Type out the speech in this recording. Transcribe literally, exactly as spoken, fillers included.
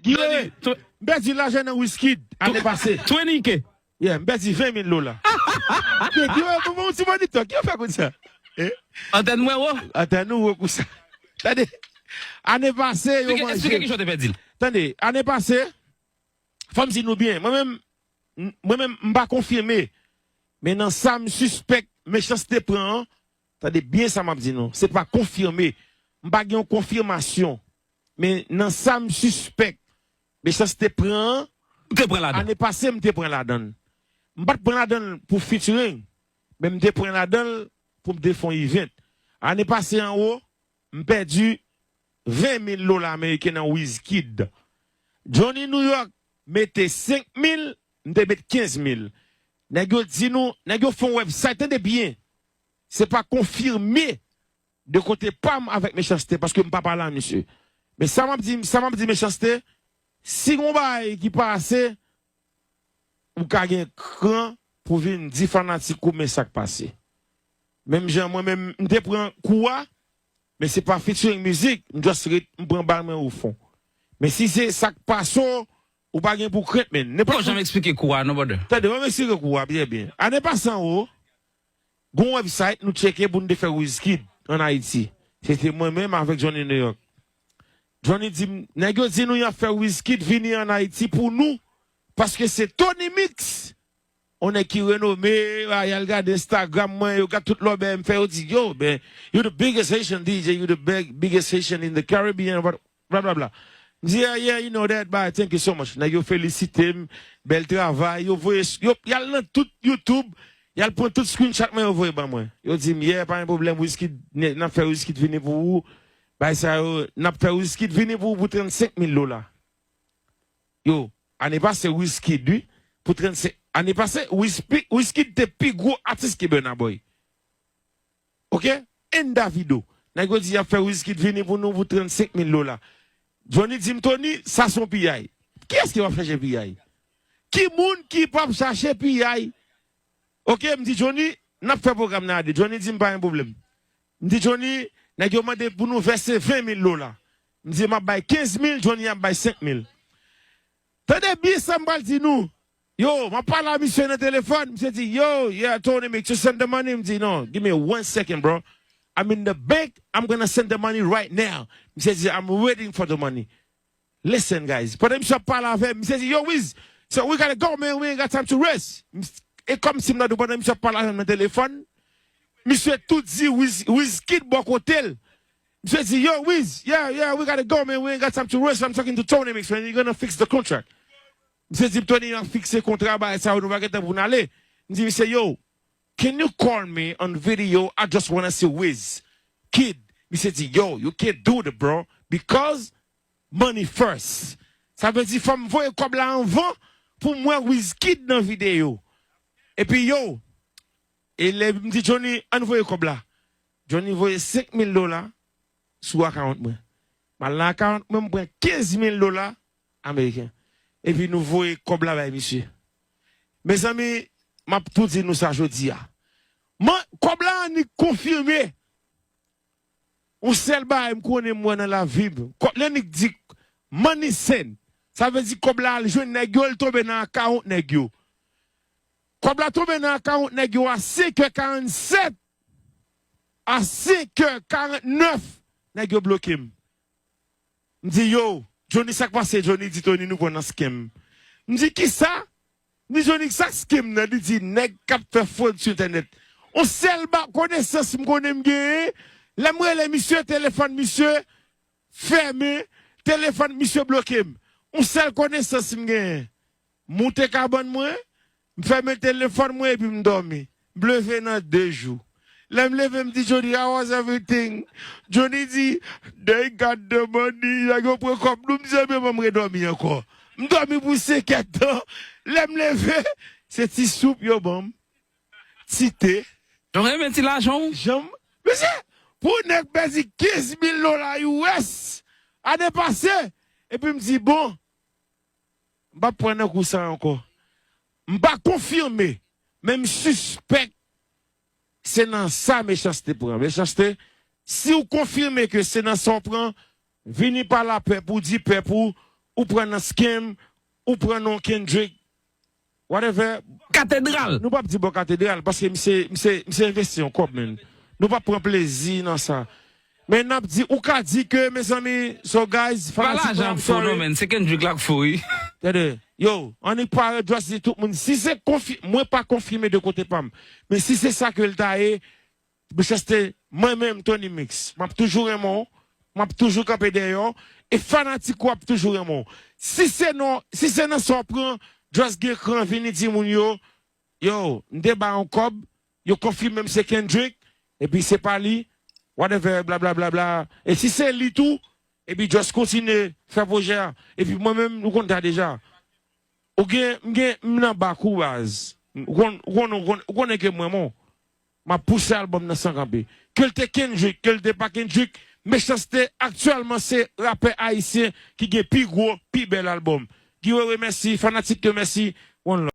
Guy Wewe, m pèdi lajan nan Wizkid ane pase. Twenty K. Yeah, m pèdi ven mil dola. Guy Wewe, kòman yon ti monitò? Ki yo fè konn sa? Eh? Antèn mwen wo. Antèn nou wo konsa. Tande, ane pase, yo manje. Eksplike ki jan w te pèdi l. Tande, ane pase, fò m di nou byen. Mwen menm, m- mwen menm, m pa konfime. Men nan sa m sispèk Mechanste pran an, tande byen sa m ap di nou. Se pa konfime. M pa gen yon konfimasyon. Men nan sa m sispèk, Mechanste pran an, ane pase m te pran ladan l. M pa t pran ladan l pou featuring, men m te pran ladan l pou m te fè yon event. Ane pase an wo, m pèdi ven mil dola ameriken nan Wizkid. Johnny New York mete senk mil, m te met kenz mil. Nèg yo di nou, nèg yo fè yon website, tande byen. Se pa konfime de kote pa m avèk Mechanste, paske m pa pale a misye. Men sa m ap di, sa m ap di Mechanste, si gon bagay ki pase, ou ka gen kran pou vin di fanatik ou men sa k pase. Menm jan mwen menm, m te pran kou a, men se pa featuring mizik, m just ret, m pran bal mwen o fon. Men si se sa k pase w, ou pa gen pou krent, men. Ou pa janm eksplike kou a, non, brother. Tande, mwen m eksplike kou a byen, byen. Ane pase an wo, gon website nou tcheke pou n te fè Wizkid ann Ayiti. Se te mwen menm avèk Johnny New York. Johnny di m, nèg yo di nou y ap fè Wizkid vini ann Ayiti pou nou, paske se Tony Mix. On nèg ki renome, a, y al gade Instagram mwen, yo gade tout lòbèy m fè, yo di, yo, ben, you the biggest Haitian D J, you the big, biggest Haitian in the Caribbean, bla, bla, bla. M di, yeah, yeah, you know that, but thank you so much. Nèg yo felisite m, bèl travay, yo voye, yo, y al nan tout YouTube, y al pran tout screenshot mwen, yo voye ban mwen. Yo di m, yeah, pa gen pwoblèm, Wizkid, n ap fè Wizkid vini pou ou. Bay sa yo, n ap fè Wizkid vini pou ou pou trannsenk mil dola. Yo, ane pase Wizkid, wi, pou trannsenk, ane pase, Wizpi- Wizkid te pi gwo atis ke Burna Boy. Oke? And Davido. Nèg yo di y ap fè Wizkid vini pou nou pou trannsenk mil dola. Johnny di m, Tony, sa se yon piyay. Kiyès ki p ap chache piyay? Ki moun ki p ap chache piyay? Oke, m di Johnny, n ap fè pwogram nan a de. Johnny di m pa gen pwoblèm. M di Johnny, nèg yo mande pou nou vèse ven mil dola. M di m ap bay kenz mil, Johnny ap bay senk mil. Tande byen sa m pral di nou. Yo, m ap pale a misye nan telefòn. Misye di, yo, yeah, Tony, make to send the money. M di, no, give me one second, bro. I'm in the bank. I'm gonna send the money right now. Misye di, I'm waiting for the money. Listen, guys. Pandan misye ap pale avè m, misye di, yo, Wiz, so we gotta go, man. We ain't got time to rest. E kòmsi m nan dou pandan misye ap pale avè m nan telefòn, misye tou di Wiz, Wizkid bò kote l. Misye di, yo, Wiz, yeah, yeah, we gotta go, man. We ain't got time to rest. I'm talking to Tony Mix, man. You're gonna fix the contract. Misye di, Tony, n ap fikse kontra, bagay sa yo, nou pa gen tan pou n ale. M di, misye, yo, can you call me on video? I just wanna see Wiz Kid. Misye di, yo, you can't do that, bro, because money first. Sa vle di, fò m voye kòb la anvan pou m wè Wizkid nan videyo. Epi, yo, e lè m di Johnny, ann voye kòb la. Johnny voye senk mil dola sou akawont mwen. M al nan akawont mwen, m pran kenz mil dola ameriken. Epi nou voye kòb la bay misye. Mezanmi, m ap tou di nou sa jodi a. Man, kòb la annik konfime. Yon sèl bagay m konnen m wè nan lavi m. Kò- Lè annik di money send, sa vle di kòb la al jwenn nèg yo, l tonbe nan akawont nèg yo. Kòb la tonbe nan akawont nèg yo a senk è karannsèt. A senk è karantnèf, nèg yo bloke m. M di, yo, Johnny, sa k pase? Johnny di, Tony, nou pran nan scam. M di, kisa? M di, Johnny, sa scam nan? Li di, nèg k ap fè fwod sou entènèt. On sèl ba konesans m konnen m genyen, lè m rele misye, telefòn misye fèmen, telefòn misye bloke m. On sèl konesans m genyen. Moute kabann mwen, m fèmen telefòn mwen epi m dòmi. M leve nan de jou. Lè m leve, m di Johnny, how was everything? Johnny di, they got the money. Nèg yo pran kòb nou, m di, ebyen, ban m redòmi ankò. M dòmi pou senk èdtan. Lè m leve, se ti soup yo ban m. Ti te. Yo renmen ti lajan w. Janm. Mesye, pou nèg pèdi kenz mil dola U S ane pase, epi m di, bon, m p ap pran nan kou sa ankò. M pa konfime, men m sispèk se nan sa Mechanste pran. Mechanste, si w konfime ke se nan sa w pran, vini pale a pèp ou, di pèp ou, ou pran nan scam, ou pran nan Kendrick, whatever. Katedral. Nou p ap di bò katedral, paske misye, misye, misye envesti yon kòb, men. Nou p ap pran plezi nan sa. Men n ap di, ou ka di ke, mezanmi, so guys, Pa fanatik mwen, lajan I'm k fou, sorry. Non, men. Se Kendrick la k fou, wi. Tande, yo, annik parèt, just di tout moun. Si se konfi, mwen pa konfime de kote pa m. Men si se sa ke l ta ye, mechanste, mwen menm, Tony Mix, m ap toujou renmen w, m ap toujou kanpe dèyè w, e fanatik ou ap toujou renmen w. Si se non, si se nan sa w pran, just gen kran vini di moun yo, yo, m te ba yon kòb, yo konfime m se Kendrick, epi se pa li, whatever, bla bla bla bla. E si se li tou, epi just kontinye fè pwojè a. Epi mwen menm, nou konn ta deja. Ou gen, m gen, m nan bak ou baz. Ou konn, ou konn, ou konn, ou konnen ke mwen, mon. M ap pouse albòm nan san kanpe. Ke l te Kendrick, ke l te pa Kendrick, Mechanste aktyèlman se rapè ayisyen ki gen pi gwo, pi bèl albòm. Guy Wewe, mèsi. Fanatik yo, mèsi. One love.